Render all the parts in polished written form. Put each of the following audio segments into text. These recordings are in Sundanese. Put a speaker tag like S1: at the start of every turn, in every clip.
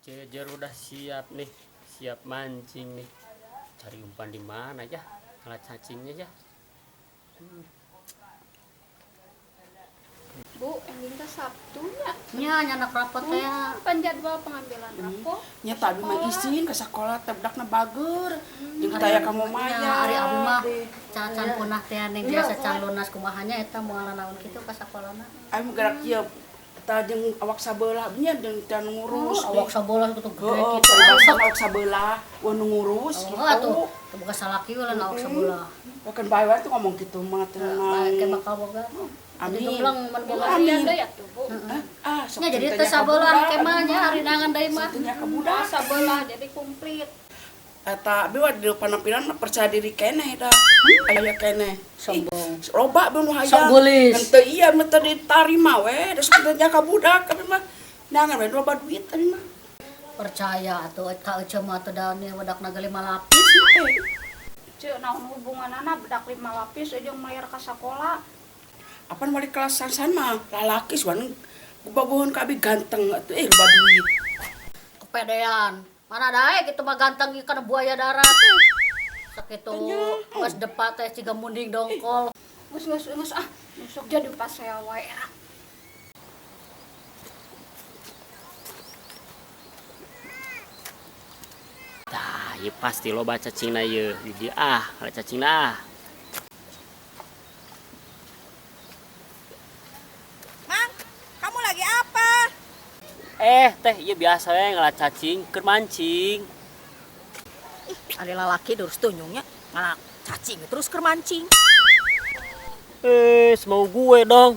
S1: Jejer udah siap nih, siap mancing nih. Cari umpan di mana ya? Alat cacingnya ya.
S2: Bu, ending teh Sabtu nya.
S3: Nya nyanak rapot teh.
S2: Pan jadwal pengambilan rapot.
S4: Nya tadi mah izin ke sekolah teh budakna bager. Jeung taya kamu maya.
S3: Ari abi mah can punah teh ning biasa can lunas kumahanya eta moal naon kitu ka sakolana.
S4: Abi mah gerak kieu eta jeung awak sabelah nya jeung teh nu ngurus.
S3: Awak sabelah kitu gede
S4: Heeh,
S3: kitu.
S4: paribasa awak sabelah, wah nu ngurus
S3: Oh,
S4: gitu.
S3: atuh teu boga salaki we lain awak sabelah.
S4: Bahkan bae wae tuh ngomong gitu mah tenang.
S3: Kayak bakal boga.
S4: Amin.
S3: Jadi gembleng mun boga.
S4: Amin.
S2: Deui atuh, Bu.
S4: Ah, sok
S3: Nya jadi
S4: cintanya
S3: teh sabelah
S4: ka budak,
S3: kemah nya ari nangan deui mah.
S4: Cintanya ka budak.
S2: Sabelah jadi komplit.
S4: Eta abi mah di penampilan percaya diri keneh da. Aya keneh.
S3: Sombong.
S4: Ih, loba abi nu hayang.
S3: Sok geulis.
S4: Henteu iya mah teu ditarima we, da sok cintanya ka budak abi mah. Nangan we loba duit abi mah.
S3: Percaya atuh ka ece mah teh daun wedakna ge 5 lapis.
S2: Ceu naon hubunganana bedak 5 lapis jeung mayar ka sakola.
S4: Apan wali kelas sansan mah lalaki suan bobogohan ka abi ganteng atuh loba duit.
S3: Kepedean. Mana daek kitu mah ganteng ieu kana buaya darat. Sakitu geus depa teh ciga munding dongkol.
S2: Geus geus geus ah, besok jadi pasea wae ah.
S1: Tah, ieu pasti loba cacingna ieu. Di dieu ah, kalau cacingna ah.
S5: Mang, kamu lagi apa?
S1: Teh, ieu biasa we ngalah cacing keur mancing.
S5: Ih, ada lalaki terus tunyungnya ngalah cacing terus keur mancing.
S1: Semau gue dong.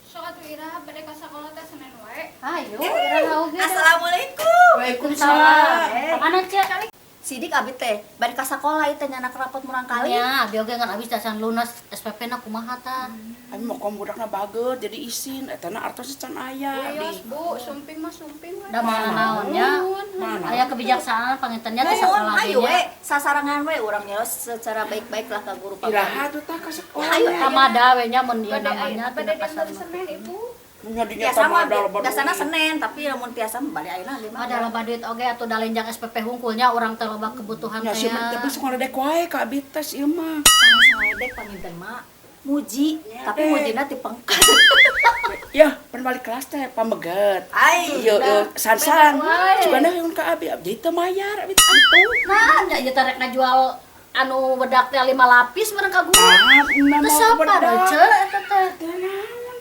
S2: Sok atuh Ira bade ka sakola teh Senin wae.
S3: Ayo, Ira oge.
S5: Assalamualaikum.
S3: Waalaikumsalam. Mana cek?
S5: Sidik abi teh bade ka sakola ieu teh nyanak rapot murang kali.
S3: Nya, abi oge ngan abis dasan lunas SPP na kumaha tah.
S4: Abi mah kom budakna bager jadi isin eta na artos can aya
S2: Wios,
S4: di.
S2: Bu, sumping mah sumping we.
S3: Da mana naon nya?
S4: Mana?
S3: Aya kebijaksanaan pangintennya teh sakola
S5: Ayo
S3: ge
S5: we,
S3: nya.
S5: sasarangan we urang nya secara baik-baik lah ka guru papa.
S4: Iraha tuh tah ka sekolah.
S5: Ayo,
S3: Kamada we nya mun ieu
S2: Bade
S3: namanya
S2: bade
S3: tina
S2: dinten
S3: pasar.
S2: Senin Ibu.
S4: Nya dinya
S5: Tiasa mah
S4: ada loba
S5: biasana
S4: duit.
S5: Senin tapi lamun tiasa mah bade ayeuna lima.
S3: Ada loba duit oge atuh da lenjang SPP hungkulnya urang teh loba kebutuhan
S4: Nya
S3: teh.
S4: sih mah tapi sok ngaledek wae ka abi teh ieu mah.
S5: Sanes ngaledek panginten mah muji,
S4: Ya,
S5: tapi
S4: deh.
S5: mujina ti pengkat.
S4: Ya, pan balik kelas teh pameget.
S5: Ai,
S4: Ieu ieu sansan.
S3: Wae.
S4: Cugana heun ka abi, abdi teu mayar abi teh gitu.
S3: Nah, nya ieu teh rek ngajual anu bedak teh 5 lapis bareng ka guru.
S4: Ah,
S3: Teu
S4: nama
S3: sapa
S4: wedak.
S3: ce eta teh.
S4: Teu naon.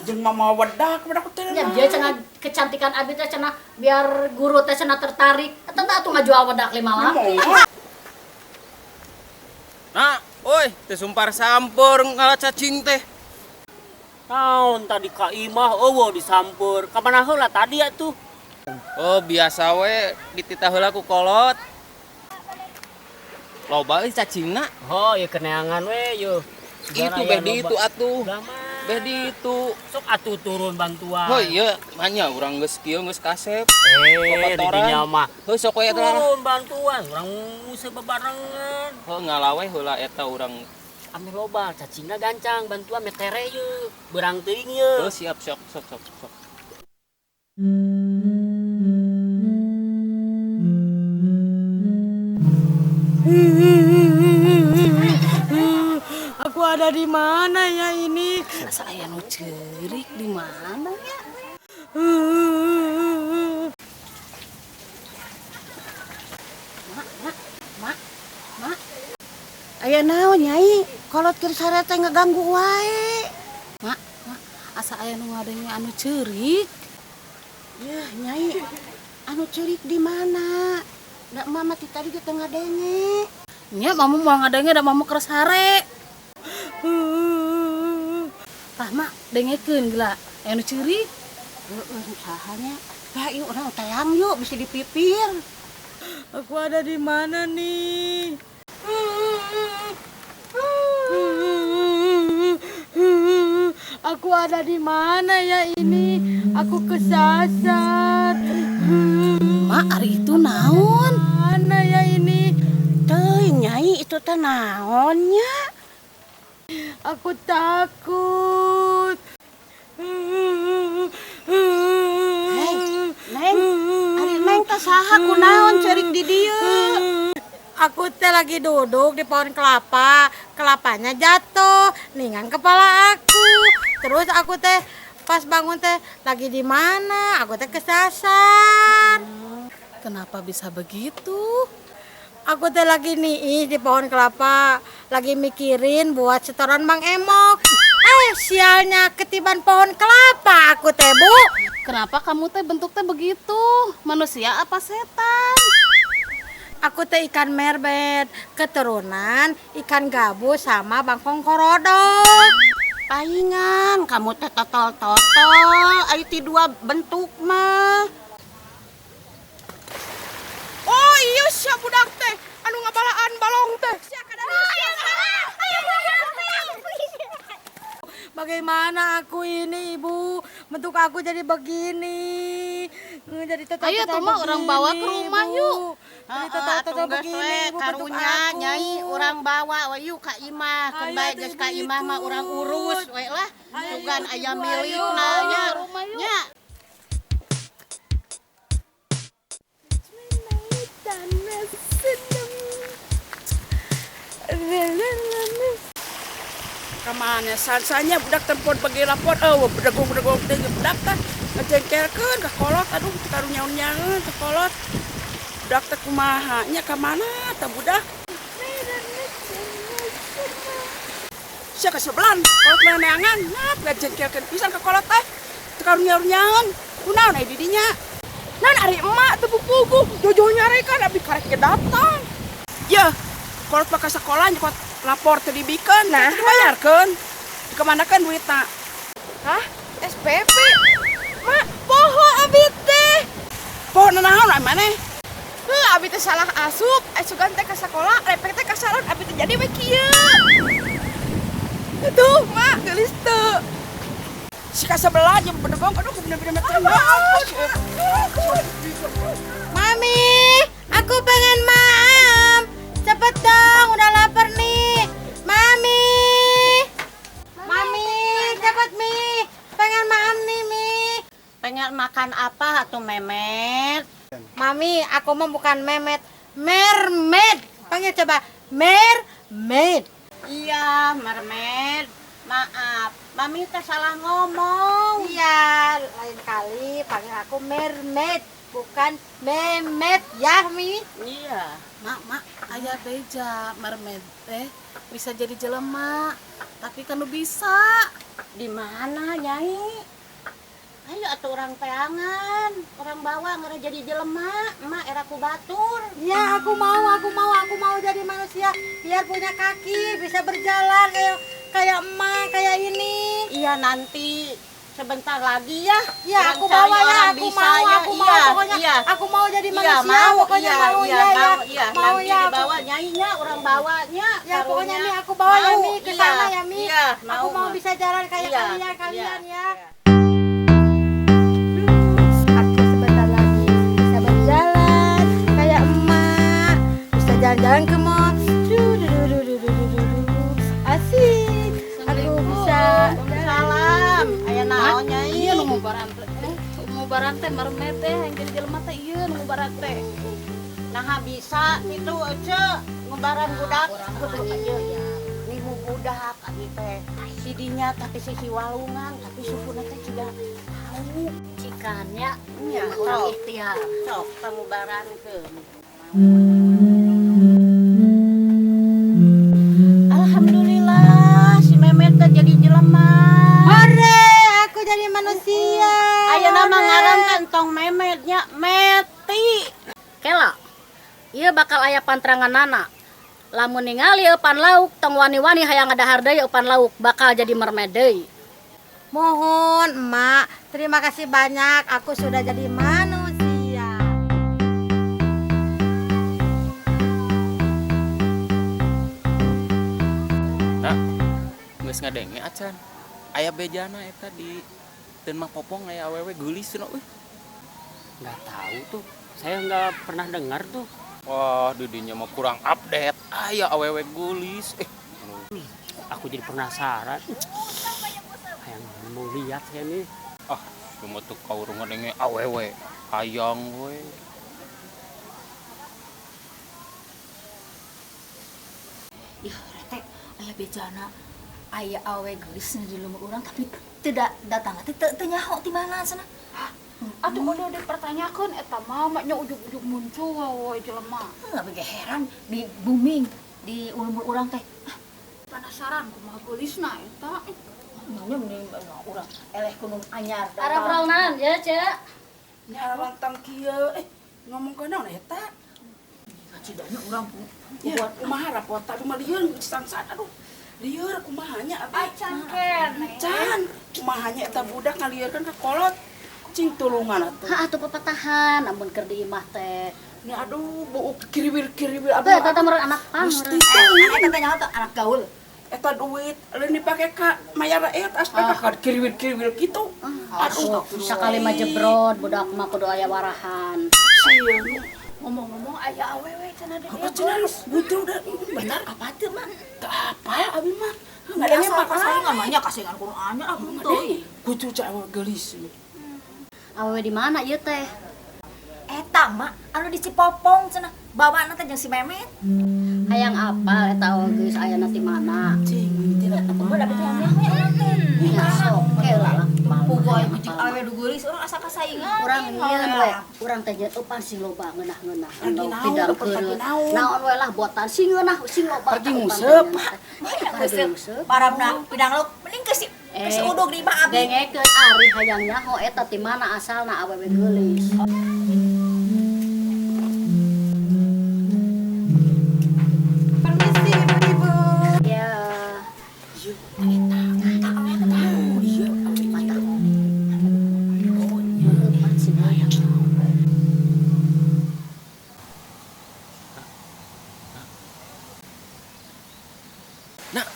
S4: Jeung mama wedak, wedak teh
S3: Nya
S4: naon.
S3: dia cenah kecantikan abi teh cenah biar guru teh cenah tertarik. Eta teh atuh ngajual wedak 5 lapis.
S6: Nah, oi, teh sumpar sampur ngalah cacing teh.
S1: Naon tadi ka imah eueuh disampur. Ka mana heula tadi atuh?
S6: Oh, biasa we dititah heula ku kolot. Loba euy cacingna.
S1: Oh, ieu keneangan we yeuh.
S6: Itu beh di itu atuh.
S1: Udah mah.
S6: Beh di itu.
S1: Sok atuh turun bantuan.
S6: Oh iya, manya urang geus kieu geus kasep.
S1: Di
S6: Kotoran.
S1: dinya mah.
S6: Heuh sok we eta lah.
S1: Turun bantuan, urang nguseup bebarengan.
S6: Heuh ngalawe heula eta urang.
S1: Ame loba cacingna gancang bantuan metere yeuh. Beurang teuing yeuh.
S6: Heuh siap sok sok sok sok.
S7: Aku ada di mana ya ini?
S4: Asa aya nu ceurik di mana ya?
S7: Mak, mak, mak, mak. Aya naon Nyai? Kolot keur sare teh ngaganggu wae. Mak, mak, asa aya nu ngadenge anu ceurik. Yeuh, Nyai. Anu ceurik di mana? Da mama ti tadi ge teu ngadenge. Nya mamu mau ngadenge da mamu keres hare. Tah mak dengekeun gila aya nu ceurik.
S3: Heeh, saha nya? Lah ieu urang teang yuk bisa dipipir.
S8: Aku ada di mana nih? Aku ada di mana ya ini? Aku kesasar.
S7: Mak ari itu naon?
S8: Mana ya ini?
S3: Teuing Nyai itu teh naon nya?
S8: Aku takut.
S3: Hei, Neng, ari Neng teh saha kunaon ceurik di dieu?
S8: Aku teh lagi duduk di pohon kelapa, kelapanya jatuh, ningan kepala aku. Terus aku teh pas bangun teh lagi di mana? Aku teh kesasar.
S7: Kenapa bisa begitu?
S8: Aku teh lagi nih di pohon kelapa, lagi mikirin buat setoran Bang Emok. Sialnya ketiban pohon kelapa aku teh, Bu.
S7: Kenapa kamu teh bentuk teh begitu? Manusia apa setan?
S8: Aku teh ikan merbet, keturunan ikan gabus sama bangkong korodok.
S3: Paingan, kamu teh totol-totol, ari ti dua bentuk mah.
S4: Oh iya sia budak teh anu ngabalaan balong teh. Sia
S8: Bagaimana aku ini, Ibu? Bentuk aku jadi begini. Jadi total.
S7: Ayo tuh mah orang bawa ke rumah yuk.
S8: Jadi total-total begini, Ibu, bentuk
S3: karunya
S8: aku.
S3: Nyai urang bawa we yuk ka imah, keun
S8: Ayo
S3: bae
S8: tuh,
S3: geus
S8: Ibu,
S3: ka imah mah urang
S8: ikut.
S3: urus we lah.
S8: Ayo,
S3: Sugan
S8: ikut,
S3: aya
S8: Ibu,
S3: milikna
S8: ayo.
S3: nya.
S7: Ke rumah yuk.
S3: Nya.
S4: Kamana sansanya budak telepon bagi lapor eueuh bedegong-bedegong teh budak teh ngejengkelkeun ka kolot aduh teu karunyaun-nyaeun ka kolot. Budak teh kumaha nya ka mana tah budak? Sia kasebelan kolot mah neangan ngap ngajengkelkeun pisan ka kolot teh. Teu karunyaun-nyaeun. Kunaon aya di dinya? Naon ari emak teu pupuguh jojoh nyarekan abi karek ge datang. Yeuh, kolot mah ka sakola nyokot lapor teu dibikeun, nah dibayarkeun. Dikemanakeun duitna?
S8: Hah? SPP? Mak, poho abi teh.
S4: Poho nanaon ari maneh?
S8: Heuh, abi teh salah asup, asugan teh ka sakola, repek teh ka salon, abi teh jadi we kieu. Tuh, mak, geulis teu.
S4: Si kasebelah jeung bedegong aduh bener-bener teh.
S8: Mami, aku pengen maam. Cepet dong, udah lapar nih. Mami. Mami, cepet Mi. Pengen maam nih, Mi.
S3: Pengen makan apa atuh Memet?
S8: Mami, aku mah bukan Memet, mermaid. Panggil coba, mermaid.
S3: Iya, mermaid. Maaf, Mami teh salah ngomong.
S8: Iya, lain kali panggil aku mermaid, bukan Memet ya, Mi.
S3: Iya.
S7: Mak, mak, aya beja mermaid teh bisa jadi jelema, tapi kan nu bisa.
S3: Di mana, Nyai? Ayo atuh urang teangan, urang bawa ngera jadi jelema, emak era ku batur.
S8: Ya, aku mau, aku mau, aku mau jadi manusia biar punya kaki, bisa berjalan kayak kayak emak, kayak ini.
S3: Iya nanti sebentar lagi ya.
S8: Ya,
S3: Urang
S8: aku
S3: cari
S8: bawa ya,
S3: orang
S8: aku
S3: bisa
S8: mau,
S3: ya.
S8: aku mau,
S3: Iya,
S8: pokoknya
S3: iya.
S8: aku mau jadi
S3: Iya,
S8: manusia,
S3: mau,
S8: pokoknya
S3: iya,
S8: mau,
S3: iya,
S8: ya, ya,
S3: mau, iya.
S8: mau
S3: Nanti
S8: ya, aku-
S3: dibawa nyainya, orang bawanya.
S8: Ya, pokoknya
S3: karunya.
S8: Mi aku bawa ya
S3: Mau,
S8: Mi ke
S3: iya,
S8: sana ya Mi.
S3: Iya,
S8: Aku mau bisa jalan kayak
S3: Iya,
S8: kalian, kalian
S3: iya,
S8: ya.
S3: iya.
S8: Aku sebentar lagi bisa berjalan kayak emak, bisa jalan-jalan ke mall. Du, du, du, du, du, du, du, du. Asik. Aku bisa
S3: Salam, aya naon Nyai?
S7: Iya nu ngubaran teh, ngubaran teh mermaid teh yang jadi jelema teh ieu nu ngubaran teh.
S3: Nah bisa gitu ece ngubaran budak. Ieu ya. Nimu budak abi teh. Sidinya tapi sisi walungan tapi sukuna teh ciga tahu. Cikannya nya urang ikhtiar. Sok pangubarankeun. Alhamdulillah si Memet teh jadi jelema.
S8: Hore, aku jadi manusia.
S3: Ayeuna mah ngaran teh entong Memetnya Meti.
S2: Kela, ieu bakal aya pantranganana. Lamun ningali eupan lauk tong wani-wani hayang ngadahar deui eupan lauk bakal jadi mermaid deui.
S8: Mohon emak, terima kasih banyak, aku sudah jadi manusia.
S6: Nah, geus ngadenge acan. Aya bejana eta di Teun Mah Popong aya awewe geulis cenah euy.
S1: Nggak tahu tuh. Saya nggak pernah dengar tuh.
S6: Wah, didinya mah kurang update. Aya awewe geulis.
S1: Aku jadi penasaran. Hayang mau lihat saya nih.
S6: Ah, cuma tuh kau ngadenge awewe. Hayang we.
S5: Ih, rete aya bejana aya awe geulis di lembur urang tapi tidak datang teh teu nyaho ti mana cenah.
S2: Atuh kudu dipertanyakeun eta mah nya ujug-ujug muncul we jelema.
S5: Heuh, abi ge heran di booming di lembur urang teh.
S2: Penasaran kumaha geulisna eta.
S5: Nya mending urang eleh ku nu anyar.
S2: Arah ya, Cek.
S4: Nya lantang kieu ngomong ka naon eta?
S5: Kacidanya urang
S4: ya, kumaha rapot tapi mah lieur sangsan aduh. Lieur kumaha nya abi?
S2: Acan keneh.
S4: Can, kumaha nya eta budak ngalieurkeun ka kolot. Cing tulungan atuh.
S2: Hah, atuh papatahan amun keur di imah teh.
S4: Nya aduh buuk kiriwil-kiriwil aduh.
S2: Teh eta meureun anak pang.
S4: Gusti
S5: eta teh nyaho teh anak gaul.
S4: Eta duit lain dipake ka mayar eta aspek ka kiriwil-kiriwil kitu.
S2: Aduh, sakali mah jebrot budak mah kudu aya warahan.
S4: Sieun.
S2: Ngomong-ngomong aya awewe cenah di dieu.
S4: Cenah butuh udah benar
S5: apa teu mah?
S4: Teu apa abi mah.
S5: Ngadenge mah kasaingan mah nya kasaingan kudu anyar ah teu.
S4: Kudu cak awewe geulis.
S2: Awewe di mana ieu teh?
S5: Eta mah anu di Cipopong cenah. Bawana teh jeung si Memet.
S2: Hayang apal eta awewe geus ayana ti mana?
S4: Cing mimiti lah
S5: kumaha da teh hayang teh.
S2: Ya sok ke lah.
S5: Puguh aya jeung awewe nu geulis urang asa kasaingan.
S2: Urang nyieun we. Urang teh nyeun eupan sing loba ngeunah-ngeunah. Pidang keureuh. Naon we lah buatan sing ngeunah sing loba.
S4: Pergi nguseup.
S5: Nguseup. Parabna pidang lauk mending ke si udug di imah abi.
S2: Dengekeun ari hayang nyaho eta ti mana asalna awewe geulis.
S8: Permisi ibu-ibu.
S2: Ya.
S6: Nah,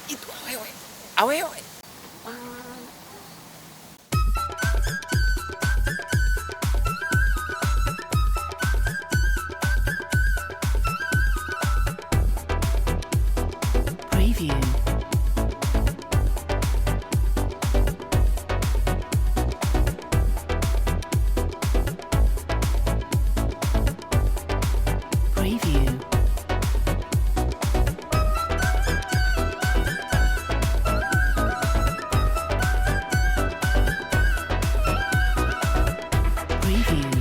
S6: itu awewe. Awewe.
S9: Preview. Preview. Preview.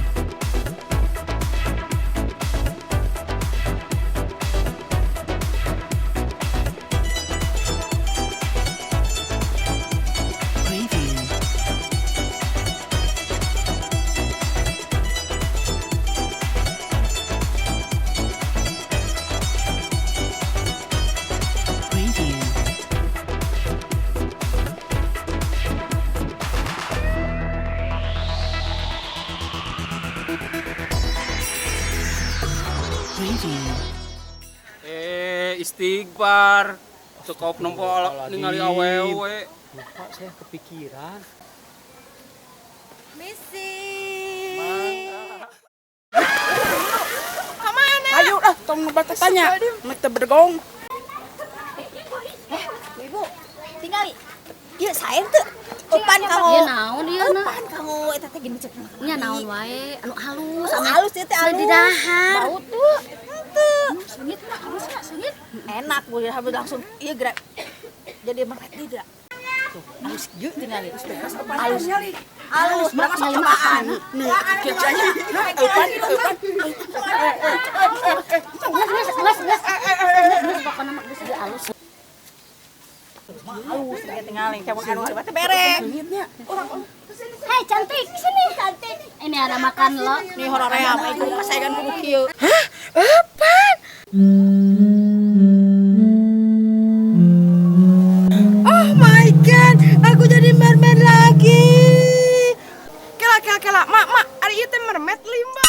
S9: Preview. Preview. Preview.
S6: Istighfar. Cekop nempo ningali awewe.
S1: Lupa saya kepikiran.
S8: Misi.
S4: Kamana? Ayo ah tong tanya. Mete bergong.
S5: Ibu, tingali. Ieu saen teu? Eupan kamu.
S2: Ieu naon ieu na?
S5: Eupan kamu eta teh gini cek.
S2: Nya naon wae anu halus.
S5: Anu halus ieu teh halus.
S2: Didahar.
S5: Bau tuh. Henteu.
S2: Seungit mah halusna seungit.
S5: Enak bu, habis langsung ieu gerak. Jadi meret deui. Tuh, halus ieu tingali.
S4: Halus.
S5: Halus, berapa sok cobaan.
S4: Kieu nya. Eupan, eupan.
S2: Geus geus geus. Geus pokona mah geus ieu halus.
S5: Halus teh tingali kamu anu teh bere.
S2: Hai cantik, sini cantik. Ini ada makan lo.
S5: Nih hoream, ibu kasayangan kudu kieu.
S4: Hah? Eupan? jadi mermaid lagi. Kela kela kela, mak mak, ari ieu teh mermaid limba.